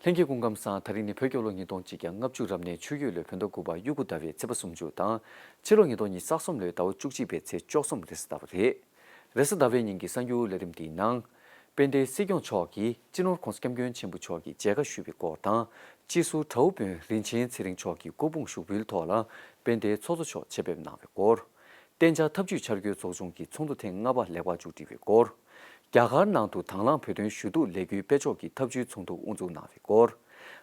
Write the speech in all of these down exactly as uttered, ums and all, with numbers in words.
ལྷན་རྒྱས་སྐུ་ཁམས་བཟང་། དེ་རིང་ནི་བོད་རྒྱལ་ལོ་ཉིས་སྟོང་གཅིག་བརྒྱ་ལྔ་བཅུ་རབ་གནས་ཆུ་ཡོས་ལོའི་བོད་ཟླ་དགུ་པ་དབྱུག་གུ་ཟླ་བའི་ཚེས་པ་སུམ་ཅུ་དང་། ཕྱི་ལོ་ཉིས་སྟོང་ཉི་ཤུ་རྩ་གསུམ་ལོའི་ཟླ་བ་བཅུ་གཅིག་པའི་ཚེས་བཅུ་གསུམ་རེས་གཟའ་ཟླ་བ་རེད། རེས་གཟའ་ཟླ་བའི་ཉིན་གྱི་གསར་འགྱུར་ལས་རིམ་འདིའི་ནང་། དཔལ་ལྡན་སྲིད་སྐྱོང་མཆོག་གིས་སྤྱི་ནོར་༸གོང་ས་༸སྐྱབས་མགོན་ཆེན་པོ་མཆོག་གི་མཇལ་ཁ་ཞུས་པའི་སྐོར་དང་། སྤྱི་ཟུར་དྲ་བོ་དཔོན་རིན་ཆེན་ཚེ་རིང་མཆོག་གི་སྐུ་ཕུང་ཞུགས་འབུལ་ཐོག་ལ་དཔལ་ལྡན་ཚོགས་གཙོ་མཆོག་ཆེད་ཕེབས་གནང་བའི་སྐོར། གཏན་འཇགས་འཐབ་ཇུས་འཆར་འགོད་ཚོགས་ཆུང་གི་ཚོགས་འདུ་ཐེངས་ལྔ་པ་ལེགས་པར་མཇུག་སྒྲིལ་བའི་སྐོར། རྒྱ་གར་ནང་དུ་དང་བླངས་བོད་དོན་ཞུ་གཏུག་ལས་འགུལ་སྤེལ་ཕྱོགས་ཀྱི་འཐབ་ཇུས་ཚོགས་འདུ་དབུ་འཛུགས་གནང་བའི་སྐོར།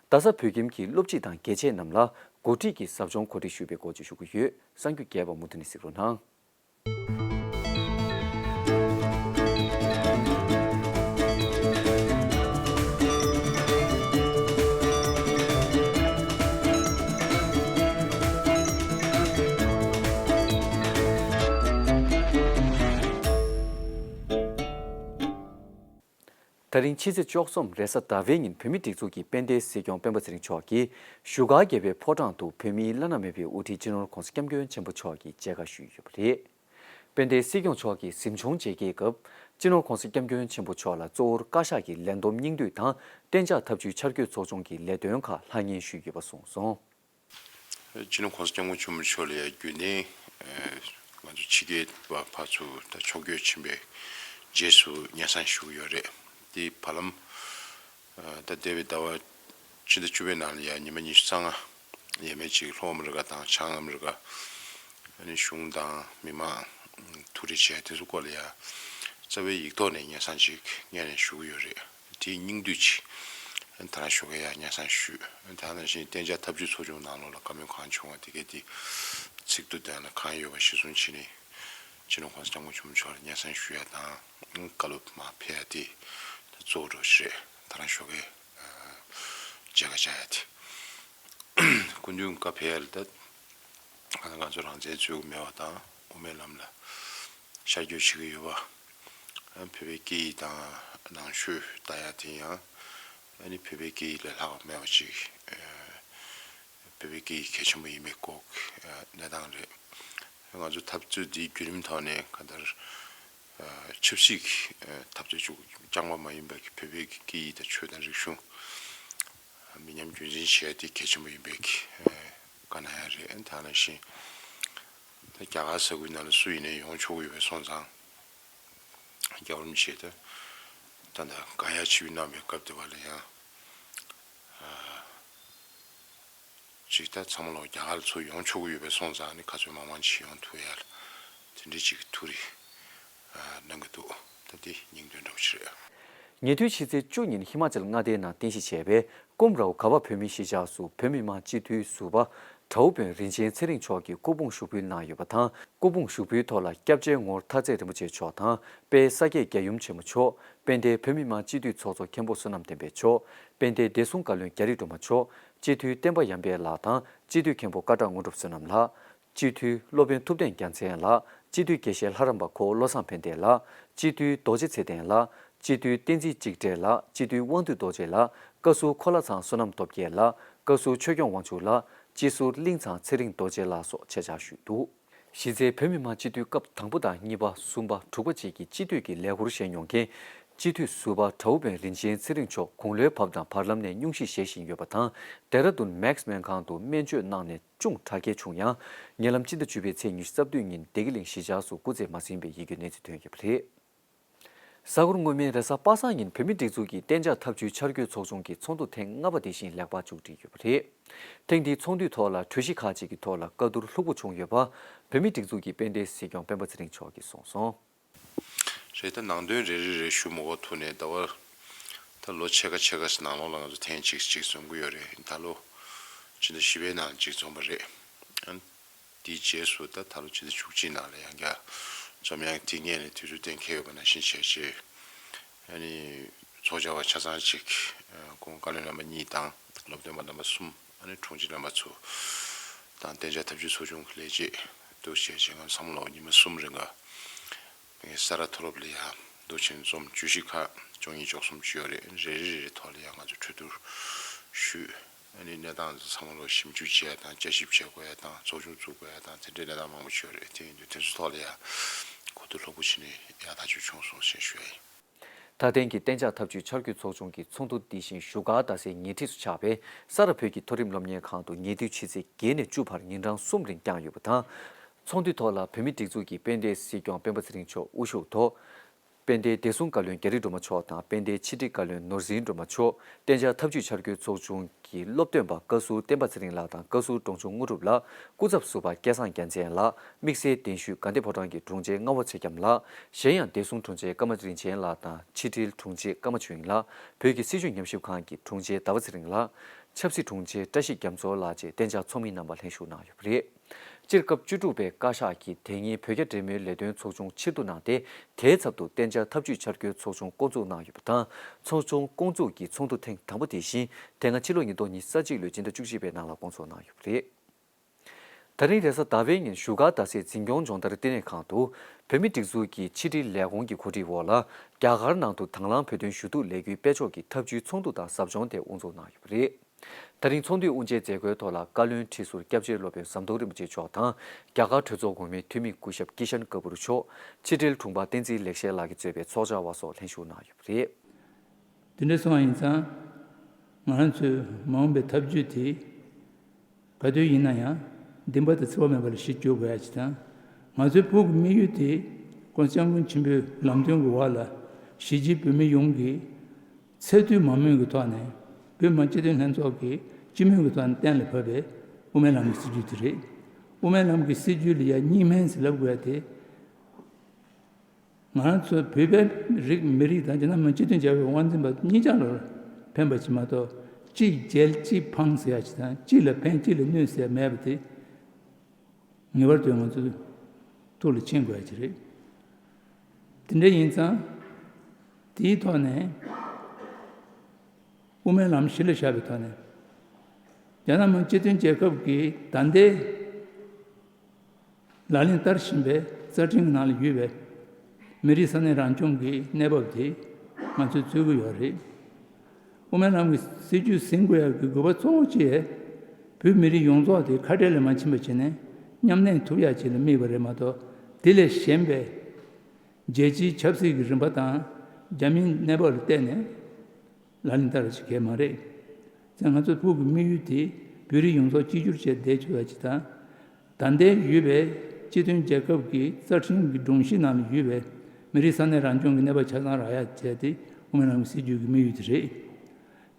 རྡ་ས་བོད་ཁྱིམ་གྱི་སློབ་སྤྱི་དང་དགེ་ཆེ་རྣམས་ལ་འགོ་ཁྲིད་ཀྱི་ཟབ་སྦྱོང་གོ་སྒྲིག་ཞུས་པའི་སྐོར་བཅས་ཞུ་གི་ཡོད། གསར་འགྱུར་རྒྱས་པ་མུ་མཐུད་ནས་གཟིགས་རོགས་གནང་། ད་རིང་ཕྱི་ཚེས་བཅུ་གསུམ་རེས་གཟའ་ཟླ་བའི་ཉིན་བོད་མིའི་སྒྲིག་འཛུགས་ཀྱི་དཔལ་ལྡན་སྲིད་སྐྱོང་སྤེན་པ་ཚེ་རིང་མཆོག་གིས་བཞུགས་སྒར་རྒྱལ་བའི་ཕོ་བྲང་དུ་བོད་མིའི་བླ་ན་མེད་པའི་དབུ་ཁྲིད་སྤྱི་ནོར་༸གོང་ས་༸སྐྱབས་མགོན་ཆེན་པོ་མཆོག་གི་མཇལ་ཁ་ཞུས་ཡོད་པ་རེད། དཔལ་ལྡན་སྲིད་སྐྱོང་མཆོག་གིས་གཟིམ་ཆུང་མཇལ་ཁའི་སྐབས། སྤྱི་ནོར་༸གོང་ས་༸སྐྱབས་མགོན་ཆེན་པོ་མཆོག་ལ་གཙོ་བོར་བཀའ་ཤག་གི་ལས་བསྡོམས་སྙིང་བསྡུས་དང་གཏན་འཇགས་འཐབ་ཇུས་འཆར་འགོད་ཚོགས་ཆུང་གི་ལས་དོན་ཁག་སླར་གཉེར་ཞུས་ཡོད་པ་གསུངས་སོང་། སྤྱི་ནོར་༸གོང་ས་༸སྐྱབས་མགོན་ཆེན་པོ་མཆོག་ལ་ཡང་རྒྱུན་ལྡན་ང་ཚོ་ཕྱི་རྒྱལ་བ་ཕར་ཚུར་ད་ཕྱོགས་བསྐྱོད་ཕྱིན་པའི་རྗེས་སུ་སྙན་སེང་ཞུ་གི་ཡོད་རེད། དེ་བར་ལམ། ད་འདས་པའི་ཟླ་བ་ཕྱི་ཟླ་བཅུ་པའི་ནང་ལ་ཡང་ཉི་མ་ཉི་ཤུ་རྩ་ལྔ་ཡས་མས་ཅིག་ལྷོ་ཨ་མི་རི་ཀ་དང་བྱང་ཨ་མི་རི་ཀ། ཨ་ནི་གཞུང་དང་མི་མང་ཐུག་འཕྲད་བྱས་དེ་ཚོ་སྐོར་ལ་ཡང་རྩ་བའི་ཡིག་ཐོག་ནས་སྙན་སེང་ཅིག་སྔོན་ནས་ཞུ་གི་ཡོད་རེད། དེའི་སྙིང་བསྡུས་ཅིག་ད་རང་ཞོགས་ཀས་ཡང་སྙན་སེང་ཞུས། དེ་ནང་བཞིན་གཏན་འཇགས་འཐབ་ཇུས་ཚོགས་ཆུང་ནང་ལོགས་ལ་བཀའ་མོལ་གང་བྱུང་བ་དེ་གས་དེ་ཚིག་ཏུ་བསྡད་ན་གང་ཡོད་པ་གཞིར་བཟུང་བྱས་ནས་སྤྱི་ནོར་༸གོང་ས་༸སྐྱབས་མགོན་ཆེན་པོ་མཆོག་ལ་སྙན་སེང་ཞུ་ཡ་དང་བཀའ་སློབ་མར་ཕེབས་ཡ་དེ་ད་གཙོ་བོ་འདྲ་བོ་ཞིག་རེད། ད་རང་ཞོགས་ཀས་མཇལ་ཁ་བཅར་ཡ་དེ། སྐུ་མདུན་བཀའ་ཕེབས་ཡ་ལ་ད་ང་ཚོ་རང་བཙན་རྩོད་ཀྱི་མེད་པ་དང་དབུ་མའི་ལམ་ལ་ཤར་བསྐྱོད་བྱེད་ཀྱི་ཡོད་པ། བོད་པའི་སྐད་ཡིག་དང་ནང་ཆོས་ལྟ་ཡ་དེ་ཡང་ཨ་ནི་བོད་པའི་སྐད་ཡིག་ལས་ལྷག་པ་མེད་པ་ཅིག་བོད་པའི་སྐད་ཡིག་གལ་ཆེན་པོ་ཡིན་པའི་སྐོར་གནས་སྟངས་རེད། ང་ཚོ་འཐབ་རྩོད་འདིའི་བརྒྱུད་རིམ་ཐོག་ནས་གང་ལྟར་ཆབ་སྲིད་ཀྱི་འཐབ་རྩོད་ཅིག་རྐྱང་པ་མ་ཡིན་པའི་བོད་པའི་སྐད་ཡིག་དང་ཆོས་དང་རིག་གཞུང་མི་ཉམས་རྒྱུན་འཛིན་བྱེད་ཡ་དེ་གལ་ཆེན་པོ་ཡིན་པའི་བཀའ་གནང་ཡ་རེད། དེ་ནང་བཞིན་ད་རྒྱ་གར་ས་ཁུལ་ནང་ལ་སུ་ཡིན་ནའི་ཡོང་ཆོག་གི་ཡོད་པའི་སོང་ཙང་རྒྱལ་བ་རིན་པོ་ཆེ་ད་ད་ལྟ་དགའ་ཡ་ཆེ་བའི་གནང་བའི་སྐབས་དེ་བ་ལ་ཡང་ཅིག་ད་ཚང་མ་ལོག་རྒྱ་གར་ཚུར་ཡོང་ཆོག་གི་ཡོད་པའི་སོང་ཙང་ནི་ག་ཚོད་མང་མང་ཅིག་ཡོང་ཐུབ་ཡ་དེ་འདྲའི་ཅིག་ཐུགས་རེ་གནང་གི་འདུག་ད་འདི་སྙིང་དོན་འདྲ་བོ་ཞིག་རེད། ཉེ་དུས་ཕྱི་ཚེས་བཅུ་ཉིན་ཧི་མ་ཅལ་མངའ་སྡེའི་ནང་རྟེན་གཞི་བྱས་པའི་ཀུམ་རའོ་གྷ་བ་བོད་མིའི་གཞིས་ཆགས་སུ་བོད་མི་མང་སྤྱི་འཐུས་ཟུར་པ་དྲ་བོ་དཔོན་རིན་ཆེན་ཚེ་རིང་མཆོག་གི་སྐུ་ཕུང་ཞུགས་འབུལ་གནང་ཡོད་པ་དང་། སྐུ་ཕུང་ཞུགས་འབུལ་ཐོག་ལ་སྐྱབས་རྗེ་ངོར་ཐར་རྩེ་རིན་པོ་ཆེ་མཆོག་དང་དཔལ་ས་སྐྱའི་རྒྱལ་ཡུམ་ཆེན་མོ་མཆོག་དཔལ་ལྡན་བོད་མི་མང་སྤྱི་འཐུས་ཚོགས་གཙོ་མཁན་པོ་བསོད་ནམས་བསྟན་འཕེལ་མཆོག་དཔལ་ལྡན་བདེ་སྲུང་བཀའ་བློན་རྒྱ་རི་སྒྲོལ་མ་མཆོག་སྤྱི་འཐུས་བསྟན་པ་ཡར་འཕེལ་ལགས་དང་སྤྱི་འཐུས་མཁན་པོ་སྐ་བྲག་དངོས་གྲུབ་བསོད་ནམས་ལགས། སྤྱི་འཐུས་སློབ་དཔོན་ཐུབ་བསྟན་རྒྱལ་མཚན་ལགས། སྤྱི་འཐུས་དགེ་བཤེས་ལྷ་རམས་པ་ཁོ་བློ་བཟང་ཕན་བདེ་ལགས། སྤྱི་འཐུས་རྡོ་རྗེ་ཚེ་བརྟན་ལགས། སྤྱི་འཐུས་བསྟན་འཛིན་གཅིག་སྒྲིལ་ལགས། སྤྱི་འཐུས་དབང་འདུས་རྡོ་རྗེ་ལགས། བཀའ་ཟུར་འཁོར་ལྷ་ཚང་བསོད་ནམས་སྟོབས་རྒྱལ་ལགས། བཀའ་ཟུར་ཆོས་སྐྱོང་དབང་ཕྱུག་ལགས། སྤྱི་ཟུར་གླིང་ཚང་ཚེ་རིང་རྡོ་རྗེ་ལགས་སོགས་ཆེད་བཅར་ཞུས་འདུག་གཞི་རྩའི་བོད་མི་མང་སྤྱི་འཐུས་སྐབས་དང་པོ་དང་གཉིས་པ་གསུམ་པ་དྲུག་པ་བཅས་ཀྱི་སྤྱི་འཐུས་ཀྱི་ལས་ཁུར་བཞེས་མྱོང་མཁན་སྤྱི་འཐུས་ཟུར་པ་དྲ་བོ་དཔོན་རིན་ཆེན་ཚེ་རིང་མཆོག་དགུང་ལོའི་བབ་དང་བར་ལམ་ནས་སྙུང་གཞི་བཞེས་བཞིན་ཡོད་པ་དང་། ལྡེ་ར་ལྡུན་མེག་སྨན་ཁང་དུ་སྨན་བཅོས་གནང་ནས་ཅུང་དྲག་སྐྱེད་བྱུང་ཡང་། ཉེ་ལམ་སྤྱི་ཟླ་བཅུ་པའི་ཚེས་ཉི་ཤུ་རྩ་བདུན་ཉིན་བདེ་སྐྱིད་གླིང་གཞིས་ཆགས་སུ་སྐུ་ཚེ་མ་ཟིན་པའི་ཡིད་སྐྱོའི་གནས་ཚུལ་ཐོན་ཡོད་པ་རེད། གཟའ་འཁོར་སྔོན་མའི་རེས་གཟའ་པ་སངས་ཉིན་བོད་མིའི་སྒྲིག་འཛུགས་ཀྱི་གཏན་འཇགས་འཐབ་ཇུས་འཆར་འགོད་ཚོགས་ཆུང་གི་ཚོགས་འདུ་ཐེངས་ལྔ་པ་དེ་བཞིན་ལེགས་པར་མཇུག་སྒྲིལ་ཡོད་པ་རེད། ཐེངས་འདིའི་ཚོགས་འདུའི་ཐོག་ལ་གྲོས་གཞི་ཁག་ཅིག་གི་ཐོག་ལ་བཀའ་བསྡུར་ལྷུག་པོ་བྱུང་ཡོད་པ། བོད་མིའི་སྒྲིག་འཛུགས་ཀྱི་དཔལ་ལྡན་སྲིད་སྐྱོང་སྤེན་པ་ཚེ་རིང་མཆོག་གིས་གསུངས་སོང་། རེད། ད་ནང་དོན་རེ་རེ་རེ་ཞུ་མ་དགོས་ཐུག་ནས་ཟླ་བ་ད་ལོ་ཕྱེད་ཀ་ཕྱེད་ཀ་ནང་ལོགས་ལ་ང་ཚོ་ཐེངས་གཅིག་གཅིག་འཛོམས་ཀྱི་ཡོད་རེད། ད་ལོ་ཕྱི་ཟླ་བཞི་པའི་ནང་གཅིག་འཛོམས་པ་རེད། ཨ་དེའི་རྗེས་སུ་ད་ད་ལོ་ཕྱི་ཟླ་བཅུ་གཅིག་ནང་ལ་ཡང་བསྐྱར་འཛོམས་ཡང་དེ་སྔས་ནས་དུས་ཚོད་གཏན་འཁེལ་ཡོད་པ་ནང་བཞིན་བྱས་རྗེས་ཨ་ནི་ཚོགས་བཅར་བ་ཆ་ཚང་གཅིག་ཁོང་བཀའ་བློན་རྣམ་པ་གཉིས་དང་སློབ་སྟོན་པ་རྣམ་པ་གསུམ། ཨ་ནི་དྲུང་ཆེ་རྣམ་པ་ཚོ་དང་གཏན་འཇགས་འཐབ་ཇུས་ཚོགས་ཆུང་གི་ལས་བྱེད་འདུ་བྱས་རྗེས་ང་ཚང་མ་ལོ་ཉི་མ་གསུམ་རིང་ག་ངས་ས་རཱ་མཐོ་སློབ་ལ་ཡང་མདོ་ཆེན་འཛོམས་བརྗོད་གཞི་ཁག་བཅུ་གཉིས་བཅུ་གསུམ་ཅིག་ཡོད་རེད། རེ་རེ་རེ་རེ་ཐོག་ལ་ཡང་ང་ཚོས་གྲོས་བསྡུར་ཞུས། ཨ་ནི་གནས་སྟངས་འདི་ཚང་མ་ལོ་ཞིབ་འཇུག་བྱེད་ཡ་དང་དཔྱད་ཞིབ་བྱེད་དགོས་ཡ་དང་ཚོགས་ཆུང་བཙུགས་དགོས་ཡ་དང་དེ་འདྲའི་གནས་སྟངས་མང་པོ་ཅིག་ཡོད་རེད། དེ་ཡིན་དུས་དེ་ཚོ་ཐོག་ལ་ཡང་གོ་བསྡུར་ལྷུག་པོ་བྱས་ནས་ཡག་ཐག་ཆོད་བྱུང་སོང་ཞེས་ཞུ་ཡ་ཡིན། ད་ཐེངས་ཀྱི་གཏན་འཇགས་ཐབས་ཇུས་འཆར་འགོད་ཚོགས་ཆུང་གི་ཚོགས་འདུ་འདི་བཞིན་བཞུགས་སྒར་རྡ་སའི་ཉེ་འཁྲིས་སུ་ཆགས་པའི་ས་རཱ་བོད་ཀྱི་མཐོ་རིམ་སློབ་གཉེར་ཁང་དུ་ཉེ་དུས་ཕྱི་ཚེས་བརྒྱད་ནས་བཅུ་བར་ཉིན་གྲངས་གསུམ་རིང་བསྐྱངས་ཡོད་པ་དང་། ཚོགས་འདུའི་ཐོག་ལ་བོད་མིའི་སྒྲིག་འཛུགས་ཀྱི་དཔལ་ལྡན་སྲིད་སྐྱོང་སྤེན་པ་ཚེ་རིང་མཆོག་དབུ་བཞུགས་ཐོག་དཔལ་ལྡན་བདེ་སྲུང་བཀའ་བློན་རྒྱ་རི་སྒྲོལ་མ་མཆོག་དང་། དཔལ་ལྡན་ཕྱི་དྲིལ་བཀའ་བློན་ནོར་འཛིན་སྒྲོལ་མ་མཆོག་གཏན་འཇགས་ཐབས་ཇུས་འཆར་འགོད་ཚོགས་ཆུང་གི་སློབ་སྟོན་པ་བཀའ་ཟུར་བསྟན་པ་ཚེ་རིང་ལགས་དང་། བཀའ་ཟུར་འབྲོང་ཆུང་དངོས་གྲུབ་ལགས། སྐུ་ཚབ་ཟུར་པ་སྐལ་བཟང་རྒྱལ་མཚན་ལགས། དམིགས་བསལ་གདན་ཞུས་དགའ་ལྡན་ཕོ་བྲང་གི་དྲུང་ཆེ་རྔ་བ་ཚེ་རྒྱམ་ལགས། གཞན་ཡང་བདེ་སྲུང་དྲུང་ཆེ་ཀརྨ་རིན་ཆེན་ལགས་དང་། ཕྱི་དྲིལ་དྲུང་ཆེ་ཀརྨ་ཆོས་དབྱིངས་ལགས། བོད་ཀྱི་སྲིད་བྱུས་ཉམས་ཞིབ་ཁང་གི་དྲུང་ཆེ་ཟླ་བ་ཚེ་རིང་ལགས། ཆབ་སྲིད་དྲུང་ཆེ་བཀྲ་ཤིས་རྒྱ་མཚོ་ལགས་བཅས་གཏན་འཇགས་ཚོགས་མི་རྣམ་པ་ལྷན་ཞུགས་གནང་ཡོད་པ་རེད། སྤྱིར་སྐབས་བཅུ་དྲུག་པའི་བཀའ་ཤག་གིས་དེ་སྔའི་བོད་རྒྱ་འབྲེལ་མོལ་ལས་དོན་ཚོགས་ཆུང་ཕྱིར་བསྡུ་གནང་སྟེ། དེའི་ཚབ་ཏུ་གཏན་འཇགས་ཐབས་ཇུས་འཆར་འགོད་ཚོགས་ཆུང་བསྐོང་ཚོགས་གནང་ཡོད་པ་དང་། ཚོགས་ཆུང་བསྐོང་ཚོགས་ཀྱི་ཚོགས་འདུ་ཐེངས་དང་པོ་དེ་བཞིན་དེ་སྔ་ཕྱི་ལོ་ཉིས་སྟོང་ཉི་ཤུ་རྩ་གཅིག་ལོའི་སྤྱི་ཟླ་བཅུ་གཅིག་པའི་ནང་ལ་བསྐོང་ཚོགས་གནང་ཡོད་པ་རེད། ད་རིང་རེས་གཟའ་ཟླ་བའི་ཉིན་བཞུགས་སྒར་རྡ་སའི་འཛིན་སྐྱོང་སྦྱོང་བརྡར་བསྟི་གནས་ཁང་དུ་བོད་མིའི་སྒྲིག་འཛུགས་ཀྱི་ཕྱི་དྲིལ་ལས་ཁུངས་ཀྱི་གོ་སྒྲིག་འོག་ལ། རྒྱ་གར་ནང་དུ་དང་བླངས་བོད་དོན་ཞུ་གཏུག་ལས་འགུལ་སྤེལ་ཕྱོགས་ཀྱི་ཐབས་ཇུས་ཚོགས་འདུ་དང་ཟབ་སྦྱོང་དེ་དབུ་འཛུགས་གནང་ཡོད་པ་རེད། ད་རིང་ཚོགས་འདུའི་དབུ་འབྱེད་མཛད་སྒོའི་ཐོག་ལ། བཀའ་བློན་ཁྲི་ཟུར་སྐྱབས་རྗེ་སློབ་དཔོན་ཟམ་གདོང་རིན་པོ་ཆེ་མཆོག་དང་། རྒྱ་གར་གྲོས་ཚོགས་གོང་མའི་འཐུས་མི་སྐུ་ཞབས་ཀི་ཤན་ཀ་པུར་མཆོག་ཕྱི་དྲིལ་དྲུང་འཕར་བསྟན་འཛིན་ལེགས་བཤད་ལགས་ཀྱིས་གཙོས་པའི་ཚོགས་བཅར་བ་སོགས་ལྷན་ཞུགས་གནང་ཡོད་པ་རེད། དེ་འདྲ་སོང་བ་ཡིན་ཙང་། ང་རང་ཚོའི་མ་འོངས་པའི་ཐབས་ཇུས་དེ་ག་དུས་ཡིན་ན་ཡང་བདེན་པ་དང་འཚེ་བ་མེད་པ་ལ་གཞི་བཅོལ་དགོས་ཡ་ཅིག་དང་། ང་ཚོའི་བོད་ཀྱི་དམིགས་ཡུལ་དེ་༸གོང་ས་༸སྐྱབས་མགོན་ཆེན་པོའི་ལམ་སྟོན་གྱི་འོག་ལ་གཞིས་བྱེས་བོད་མི་ཡོངས་ཀྱིས་ཚད་མཐོའི་མང་མོས་ཀྱི་ཐོག་ནས། བོད་མི་མང་སྤྱི་འཐུས་ལྷན་ཚོགས་ཀྱིས་སྤྱི་མོས་ཀྱི་ཐོག་ནས་གཏན་ལ་ཕབ་པའི་དབུ་མའི་ལམ་གྱི་སྲིད་བྱུས་དེ་རེད། དབུ་མའི་ལམ་གྱི་སྲིད་བྱུས་ལ་ཡ་གཉིས་སྨན་ཟེར་ལབ་དགོས་ཡ་དེ། ང་རང་ཚོ་བོད་པའི་རིགས་མི་རིགས་དང་། རྒྱ་ནག་མི་སྤྱི་མཐུན་རྒྱལ་ཁབ་དབང་འཛིན་པ་གཉིས་ཆ་ལ་ཕན་པ་ཞིག་མ་གཏོགས། གཅིག་འཇལ་གཅིག་ཕངས་ཟེར་ཡ་ཅིག་དང་། གཅིག་ལ་ཕན་གཅིག་ལ་གནོད་ཟེར་ཡ་མེད་པ་དེ་ངེས་པར་དུ་ང་ཚོ་ཐུགས་ལ་མཁྱེན་དགོས་ཡ་ཅིག་རེད། དེ་འདྲ་ཡིན་ཙང་། དེའི་ཐོག་ནས་དབུ་མའི་ལམ་གཞི་ལ་བཞག་པའི་ཐོག་ནས། རྒྱ་ནག་མི་སྤྱི་མཐུན་རྒྱལ་ཁབ་ཀྱི་ད་ལྟའི་ལག་ལེན་བསྟར་བཞིན་པའི་རྩ་ཁྲིམས་ནང་ལ་ཡོད་པའི་མི་རིགས་ས་གནས་རང་སྐྱོང་གི་གནས་བབ་དེ་ང་ཚོས་རྩོད་ཀྱི་ཡོད་རེད། དབུ་མའི་ལམ་གྱི་སྲིད་བྱུས་ཟིན་དགོས་ཡག་གི་དགོས་པ་གཙོ་བོ་གཅིག་བོད་མི་རིགས་ཡོངས་རྫོགས་དེ་ཁ་བྲལ་ལ་མ་ཕྱིན་པ་བྱས་ནས་མཉམ་གནས་ཐུབ་ཡག་ཅིག་ལ་དམིགས་པ་རེད་མ་གཏོགས། དེ་ལས་གཞན་པའི་རྒྱལ་སྤྱིའི་ཆབ་སྲིད་ཀྱི་རིམ་པ་དང་རྒྱ་མིའི་གནས་བབ་ལ་བལྟས་ནས། ལག་ལེན་བསྟར་བ་ཞིག་གས་མ་རེད། ཙང་ང་ཚོ་བོད་ཀྱི་དམིགས་ཡུལ་དེ་བོད་རིགས་ཡོངས་རྫོགས་གཅིག་གྱུར་བྱས་བསྡད་ཆོག་ཡ་ཅིག་དང་། ད་ལྟའི་ཡོད་པའི་སྤྱི་མཐུན་རྒྱལ་ཁབ་ཀྱི་རྩ་ཁྲིམས་ཀྱི་སྒྲོམ་གཞི་ནང་ལ་ཡོད་པའི་མི་རིགས་ས་གནས་རང་སྐྱོང་གི་གནས་བབ་ཆ་ཚང་རག་ཡ་བྱས་ཏེ་དབུ་མའི་ལམ་གྱི་སྲིད་བྱུས་ཀྱི་དམིགས་ཡུལ་དེ་རེད།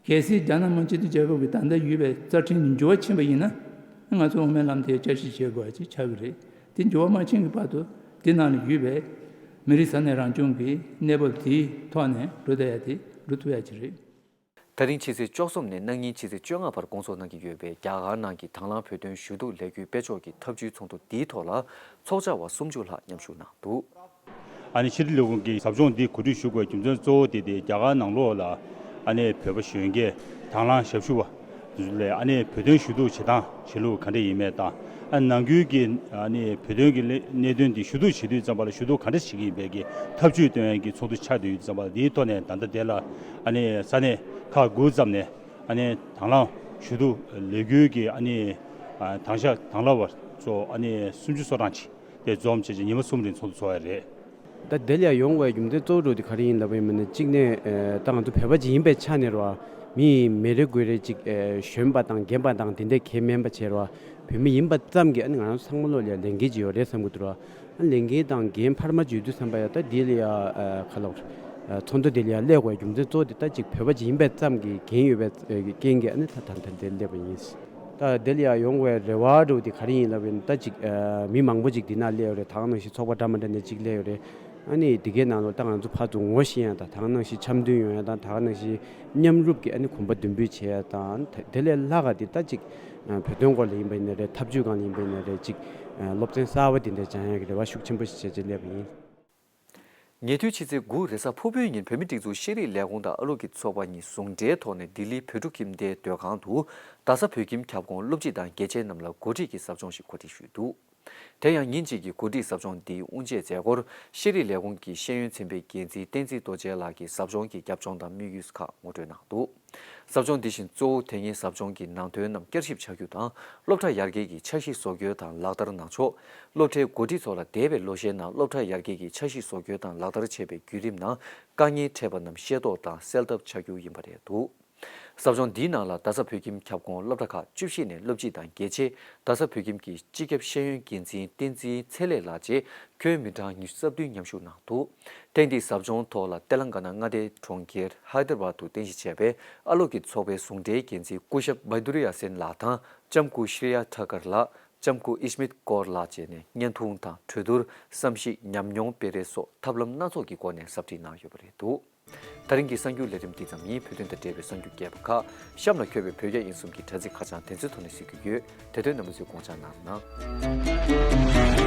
གལ་སྲིད་རྒྱ་ནག་མི་སྤྱི་མཐུན་རྒྱལ་ཁབ་ཀྱི་ད་ལྟ་ཡོད་པའི་རྩ་ཁྲིམས་དེ་འགྱུར་བ་ཕྱིན་པ་ཡིན་ན། ང་ཚོ་དབུ་མའི་ལམ་དེ་བསྐྱར་ཞིབ་བྱེད་དགོས་པ་ཅིག་ཆགས་ཀྱི་རེད། དེ་འགྱུར་བ་མ་ཕྱིན་གྱི་བར་དུ་དེ་ནང་ལ་ཡོད་པའི་མི་རིགས་ས་གནས་རང་སྐྱོང་གི་གནས་བབ་དེའི་ཐོག་ནས་འགྲོ་བསྡད་ཡ་དེ་འགྲོ་ཐུབ་ཡ་ཅིག་རེད། ད་རིང་ཕྱི་ཚེས་བཅུ་གསུམ་ནས་གནངས་ཉིན་ཕྱི་ཚེས་བཅོ་ལྔ་བར་སྐོང་ཚོགས་གནང་གི་ཡོད་པའི་རྒྱ་གར་ནང་གི་དང་བླངས་བོད་དོན་ཞུ་གཏུག་ལས་འགུལ་སྤེལ་ཕྱོགས་ཀྱི་ཐབས་ཇུས་ཚོགས་འདུ་འདིའི་ཐོག་ལ་ཚོགས་བཅར་བ་སུམ་ཅུ་ལྷག་མཉམ་ཞུགས་གནང་འདུག། ཨ་ནི་ཕྱི་དྲིལ་ལས་ཁུངས་ཀྱིས་ཟབ་སྦྱོང་འདི་གོ་སྒྲིག་ཞུ་དགོས་རྒྱུ་མཚན་གཙོ་བོ་དེ་དེ་རྒྱ་གར་ནང་ལོགས་ལ་ཨ་ནི་བོད་པ་གཞོན་སྐྱེས་དང་བླངས་ཞབས་ཞུ་བ་ལས་ཨ་ནི་བོད་དོན་ཞུ་གཏུག་བྱེད་སྟངས་བྱེད་ལུགས་ག་འདྲ་ཡིན་མེད་དང་། ཨ་ནང་ཁུལ་གྱི་ཨ་ནི་བོད་དོན་གྱི་གནད་དོན་འདི་ཞུ་གཏུག་བྱེད་དུས་ཙམ་པ་ལ་ཞུ་གཏུག་ག་འདྲ་བྱེད་ཀྱི་ཡིན་པའི་གི་ཐབས་ཇུས་སྟོན་ཡས་ཀྱི་ཚོགས་འདུ་ཆགས་བསྡད་ཡོད་དུས་ཙམ་པ་ལ། འདིའི་ཐོག་ནས་ད་ལྟ་དེ་ལ་ཨ་ནི་ས་གནས་ཁག་དགུ་ཙམ་ནས་ཨ་ནི་དང་བླངས་ཞུ་གཏུག་ལས་འགུལ་གྱི་ཨ་ནི་ཨ་དང་ཤ་དང་བླངས་པ་ཚོ་ཨ་ནི་སུམ་ཅུ་སོ་གྲངས་ཅིག་དེ་འཛོམས་བྱས་རྗེས་ཉི་མ་གསུམ་རིང་ཚོགས་འདུ་ཚོགས་ཡ་རེད། ད་དེ་ལ་ཡང་ཡོང་དགོས་རྒྱུ་མཚན་གཙོ་བོ་དེ་ག་རེ་ཡིན་ལབ་པ་ཡིན་ན། གཅིག་ནས་ཨ་ད་ང་ཚོ་བོད་པ་ཅིག་ཡིན་པའི་ཆ་ནས་རེད་བ། མི་མི་རེ་ངོ་རེ་ཅིག་ཨ་གཞོན་པ་དང་དེ་འདྲ་གལ་མིན་པ་བྱས་རེད་བ། བོད་མི་ཡིན་པ་ཙམ་གྱིས་ཨ་ནི་ང་རང་ཚོ་ཚང་མ་ལོ་ལ་ལས་འགན་ཅིག་ཡོད་རེད་བསམ་གྱི་འདུག་རེད་བ། ཨ་ལས་འགན་དང་འགན་འཕར་མ་བརྗོད་དུས་ཙམ་པ་ཡ། ད་དེ་ལ་ཡ་ཨ་ག་ལབ་རེད། ཨ་ཚོགས་འདུ་དེ་ལ་ཡ་སླེབས་དགོས་རྒྱུ་མཚན་གཙོ་བོ་དེ་ད་ཅིག་བོད་པ་ཅིག་ཡིན་པའི་ཙམ་གྱི་འགན་ཡོད་པའི་ཨ་རྐྱེན་གྱིས་ཨ་ནི་ད་ད་ད་འདིར་སླེབས་པ་ཡིན། ད་དེ་ལ་ཡ་ཡོང་བའི་རེ་བ་འདྲ་བོ་དེ་ག་རེ་ཡིན་ལབ་པ་ཡིན་ན། ད་ཅིག་ཨ་མི་མང་པོ་ཅིག་འདི་ན་སླེབས་ཡོད་རེད། ད་ག་ནང་བཞིན་ཚོགས་པ་འདྲ་མི་འདྲ་ནས་ཅིག་སླེབས་ཡོད་རེད། ཨ་ནི་དེ་གའི་ནང་ལོགས་ད་ང་ཚོ་ཕར་ཚུར་ངོ་ཤེས་ཡ་དང་། ད་ག་ནང་བཞིན་འཆམ་མཐུན་ཡོང་ཡ་དང་། ད་ག་ནང་བཞིན་མཉམ་རུབ་ཀྱིས་ཨ་ནི་གོམ་པ་མདུན་སྤོས་བྱེད་ཡ་དང་། དེ་ལས་ལྷག་ག་དེ་ད་ཅིག་ཨ་བོད་དོན་སྐོར་ལ་ཡིན་པ་ཡིན་ན་རེད། ཐབས་ཇུས་སྒང་ལ་ཡིན་པ་ཡིན་ན་རེད། ཅིག་ཨ་སློབ་ཚན་གསར་པ་དེ་འདྲ་སྦྱང་ཡ་གི་རེ་བ་ཤུགས་ཆེན་པོ་ཞིག་བྱས་བྱས་སླེབས་པ་ཡིན། ཉེ་དུས་ཕྱི་ཚེས་དགུ་རེས་གཟའ་ཕུར་བུའི་ཉིན་བོད་མིའི་སྒྲིག་འཛུགས་ཤེས་རིག་ལས་ཁུངས་དང་ཨ་ལོ་གི་ཚོགས་པ་གཉིས་ཟུང་འབྲེལ་ཐོག་ནས་ལྡི་ལིའི་བོད་ཕྲུག་ཁྱིམ་སྡེའི་སྡོད་ཁང་དུ། རྡ་ས་བོད་ཁྱིམ་ཁྱབ་ཁོངས་སློབ་སྤྱི་དང་དགེ་ཆེ་རྣམས་ལ་འགོ་ཁྲིད་ཀྱི་ཟབ་སྦྱོང་ཞིག་གོ་སྒྲིག་ཞུས་འདུག། དེ་ཡང་ཉིན་གཅིག་གི་གོ་སྒྲིག་ཟབ་སྦྱོང་འདིའི་དབུ་འབྱེད་མཛད་སྒོར་ཤེས་རིག་ལས་ཁུངས་ཀྱི་ཤེས་ཡོན་ཚན་པའི་འགན་འཛིན་བསྟན་འཛིན་རྡོ་རྗེ་ལགས་ཀྱིས་ཟབ་སྦྱོང་གི་རྒྱབ་ལྗོངས་དང་དམིགས་ཡུལ་ཁག་ངོ་སྤྲོད་གནང་འདུག་ཟབ་སྦྱོང་འདི་བཞིན་གཙོ་བོ་དེ་སྔའི་ཟབ་སྦྱོང་གི་ནང་དོན་རྣམས་བསྐྱར་ཞིབ་བྱ་རྒྱུ་དང་། སློབ་གྲྭ་ཡར་རྒྱས་ཀྱི་འཆར་གཞི་བཟོ་འགོད་དང་ལག་བསྟར་གནང་ཕྱོགས། སློབ་གྲྭའི་འགོ་ཁྲིད་ཚོ་ལ་འདས་པའི་ལོ་ཤས་ནང་སློབ་གྲྭ་ཡར་རྒྱས་ཀྱི་འཆར་གཞི་བཟོ་འགོད་དང་ལག་བསྟར་བྱས་པའི་བརྒྱུད་རིམ་ནང་དཀའ་ངལ་འཕྲད་པ་རྣམས་ཤེས་རྟོགས་དང་སེལ་ཐབས་བྱ་རྒྱུ་ཡིན་པ་རེད་འདུག་ཟབ་སྦྱོང་འདིའི་ནང་ལ་རྡ་ས་བོད་ཁྱིམ་ཁྱབ་ཁོངས་སློབ་གྲྭ་ཁག་བཅུ་བཞི་ནས་སློབ་སྤྱི་དང་དགེ་ཆེ། རྡ་ས་བོད་ཁྱིམ་གྱི་སྤྱི་ཁྱབ་ཤེས་ཡོན་འགན་འཛིན་བསྟན་འཛིན་ཚེ་ལེགས་ལགས་བཅས་ཁྱོན་མི་གྲངས་ཉི་ཤུ་རྩ་བདུན་མཉམ་ཞུགས་གནང་འདུག་ཐེངས་འདིའི་ཟབ་སྦྱོང་ཐོག་ལ་ཏེ་ལང་ཀ་ན་མངའ་སྡེའི་གྲོང་ཁྱེར་ཧའི་དར་བཱད་དུ་རྟེན་གཞི་བྱས་པའི་ཨ་ལོ་ཀི་ཚོགས་པའི་ཟུང་འབྲེལ་འགན་འཛིན་སྐུ་ཞབས་བྷའི་དུ་རི་ཡ་སེན་ལགས་དང་། ལྕམ་སྐུ་ཤྲི་ཡ་ཐ་ཀར་ལགས། ལྕམ་སྐུ་ཨི་ཤ་མིད་ཀོར་ལགས་བཅས་ནས་བརྙན་ཐུང་དང་གྲོས་བསྡུར། བསམ་གཞིག་ཉམས་མྱོང་སྤེལ་རེས་སོགས་ཐབས་ལམ་སྣ་ཚོགས་ཀྱི་སྒོ་ནས་ཟབ་ཁྲིད་གནང་ཡོད་པ་རེད་འདུག་ད་རིང་གི་གསར་འགྱུར་ལས་རིམ་འདི་ཙམ་ཡིན། བོད་དོན་དང་འབྲེལ་བའི་གསར་འགྱུར་རྒྱས་པ་ཁག་གཤམ་ལ་འཁོད་པའི་བོད་རྒྱ་དབྱིན་གསུམ་གྱི་དྲ་ཚིགས་ཁ་བྱང་དེ་ཚོའི་ཐོག་ནས་གཟིགས་རྒྱུ་ཡོད། དེ་དོན་རྣམ་པ་ཚོས་དགོངས་འཇགས་གནང་རོགས་གནང་།